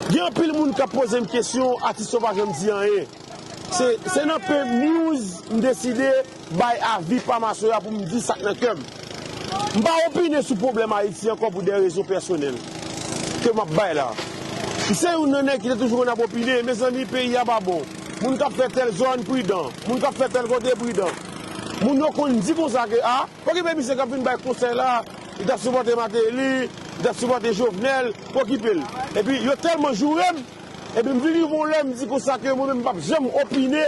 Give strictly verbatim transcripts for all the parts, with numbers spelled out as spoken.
Gen anpil moun k ap poze m kesyon, atis yo pa janm di anyen. Se, se nan Pimp News m deside bay avi pa m aswè a pou m di sa k nan kè m. M pa opine sou pwoblèm Ayiti ankò pou de rezon pèsonèl ke m ap bay la. M se youn nan nèg ki te toujou konn ap opine, mezanmi, peyi a pa bon. Moun k ap fè tèl zòn, pridan. Moun k ap fè tèl kote, pridan. Moun yo konn di konsa ke, a, okipe misye k ap vin bay konsèy la, li t ap sipòte Martelly, li t ap sipòte Jovenel, okipe l. Epi yo tèlman joure m, epi m vin rive yon lè m di konsa ke mwen menm m p ap janm opine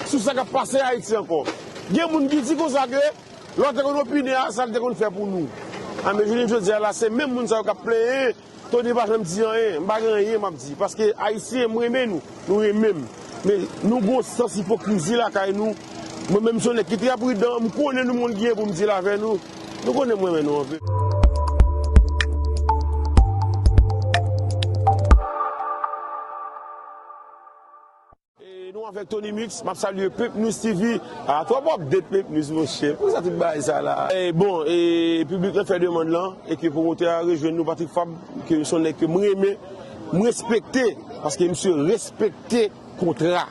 sou sa k ap pase Ayiti ankò. Gen moun ki di konsa ke lè w te konn opine a, sa l te konn fè pou nou. A, men jounen jodi a la, se menm moun sa yo k ap plenyen, Tony pa janm di anyen, m pa gen anyen m ap di. Paske Ayisyen, m renmen nou, nou renmen m. Men nou gen yon sans ipokrizi lakay nou. Mwen menm, m se yon nèg ki trè pridan, m konnen nou moun gen pou m di l avè nou. Nou konnen m renmen nou anpil. E nou avèk Tony Mix, m ap salye Pimp News T V. A, twòp update Pimp News, monchè. Poukisa tout bagay sa la? E bon, e piblik lan fè demann lan, e ke pwomotè a rejwenn nou, Patrick Fabre, ke se yon nèg ke m renmen, m respekte, paske misye respekte kontra.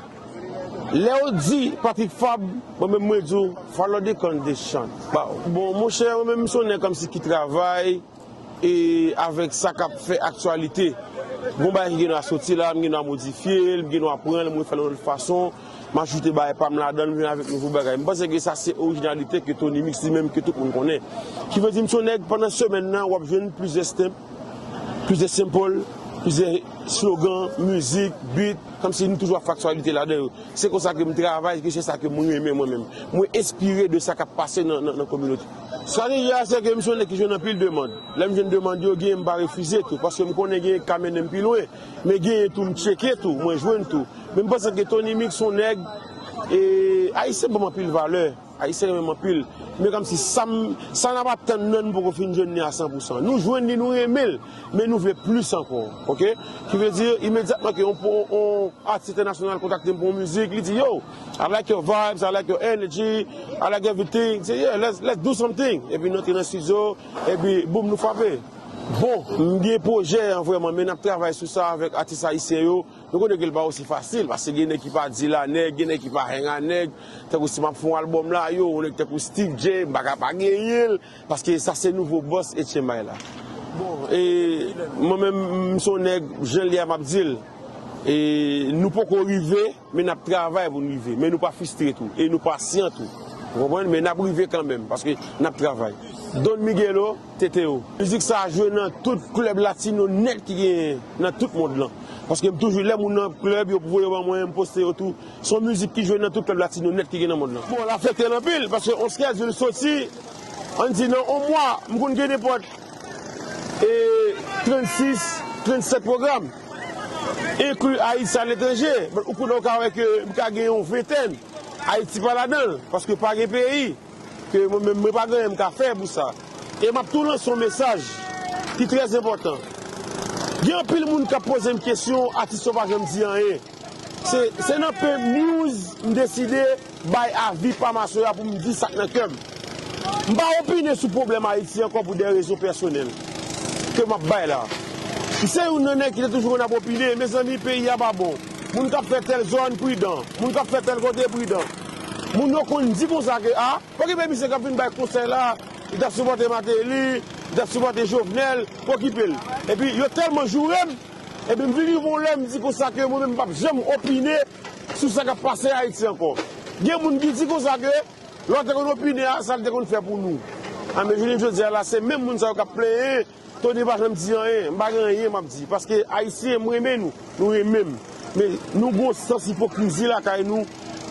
Lè yo di Patrick Fabre, mwen menm mwen di w, follow the condition. Bon, monchè, mwen menm m se yon nèg kòmsi ki travay, e avèk sa k ap fè aktyalite. Gon bagay ki gen dwa soti la, m gen dwa modifye l, m gen dwa pran l, m refè l yon lòt fason, m ajoute bagay pa m ladan l, m vin avèk nouvo bagay. M panse ke sa se orijinalite ke Tony Mix li menm, ke tout moun konnen. Ki vle di m se yon nèg, pandan semèn nan, w ap jwenn plizyè stamp, plizyè sample, plizyè slogan, mizik, beat, kòmsi nou toujou ap fè aktyalite ladan yo. Se konsa ke m travay, ke se sa ke mwen renmen mwen menm. Mwen enspire de sa k ap pase nan, nan, nan kominote. Estrateji a, se ke m se yon nèg ki jwenn anpil demann. Lè m jwenn demann yo, genyen m pa refize tou, paske m konnen genyen k ka mennen m pi lwen. Men genyen tou, m tcheke tou, mwen jwenn tou. Men m panse ke Tony Mix se yon nèg, e, Ayisyen ban m anpil valè. Ayisyen renmen m anpil. Men kòmsi sa m, sa n ap atann nan, n poko fin jwenn li a san pou san. Nou jwenn li, nou renmen l, men nou vle plis ankò, oke? Ki vle di, imedyatman ke yon, yon, yon atis entènasyonal kontakte m pou yon mizik, li di, "Yo, I like your vibes, I like your energy, I like everything." Se, "Yeah, let's, let's do something." Epi nou antre nan estidyo, epi boum, nou frape. Bon, m gen pwojè an vrèman, men n ap travay sou sa avèk atis ayisyen yo. Nou konnen ke l pa osi fasil, paske gen nèg ki pa deal a nèg, gen nèg ki pa hang a nèg. Tankou si m ap fè yon albòm la, yo, yon nèg tankou Steve J, m pa ka pa genyen l, paske sa se nouvo bòs Etienne bay la. Bon, e mwen menm, m se yon nèg, jan l ye a, m ap di l, e nou poko rive, men n ap travay pou n rive, men nou pa fristre tou, e nou pasyan tou. Ou konprann? Men n ap rive kanmenm, paske n ap travay. Don Miguelo, Teteo. Mizik sa a jwe nan tout klèb latino nèt ki genyen nan tout mond lan. Paske m toujou, lè moun nan klèb, yo voye yo ban mwen, m poste yo tou. Se yon mizik ki jwe nan tout klèb latino nèt ki gen nan mond lan. Bon, l afekte l anpil, paske yon schedule soti, ann di nan yon mwa, m konn gen nenpòt, e, trannsis, trannsèt pwogram, enkli Ayiti aletranje. Bon, ou konnen, ou ka wè ke m ka gen yon ventèn Ayiti pa ladan l, paske pa gen peyi. Ke mwen menm, mwen pa gen anyen m ka fè pou sa. E m ap tou lanse yon mesaj ki trè enpòtan. Gen anpil moun k ap poze m kesyon, atis yo pa janm di anyen. Se, se nan Pimp News m deside bay avi pa m aswè a pou m di sa k nan kè m. M pa opine sou pwoblèm Ayiti ankò pou de rezon pèsonèl ke m ap bay la. M se youn nan nèg ki te toujou konn ap opine, mezanmi, peyi a pa bon. Moun k ap fè tèl zòn, pridan. Moun k ap fè tèl kote, pridan. Moun yo konn di konsa ke, a, okipe misye k ap vin bay konsèy la, li t ap sipòte Martelly, li t ap sipòte Jovenel, okipe l. Epi yo tèlman joure m, epi m vin rive yon lè m di konsa ke mwen menm m p ap janm opine sou sa k ap pase Ayiti ankò. Gen moun ki di konsa ke lè w te konn opine a, sa l te konn fè pou nou. A, men jounen jodi a la, se menm moun sa yo k ap plenyen Tony pa janm di anyen, m pa gen anyen m ap di. Paske Ayisyen, m renmen nou, nou renmen m. Men nou gen yon sans ipokrizi lakay nou.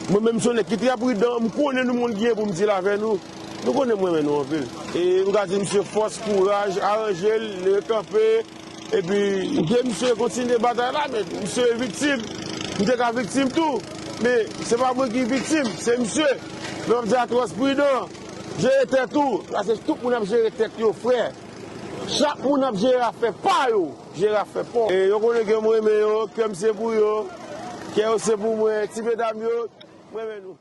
Mwen menm, m se yon nèg ki trè pridan, m konnen nou moun gen pou m di l avè nou. Nou konnen m renmen nou anpil. E m ka di misye fòs, kouraj, aranje l, leve kanpe. Epi, ke misye kontinye batay la, men misye viktim. M te ka viktim tou. Men se pa mwen ki viktim, se misye. Men m ap di Atwòs pridan, jere tèt ou. Paske tout moun ap jere tèt yo, frè. Chak moun ap jere afè pa yo, jere afè pa w. E yo konnen ke m renmen yo, kè m se pou yo, kè yo se pou mwen, ti medam yo, m renmen nou.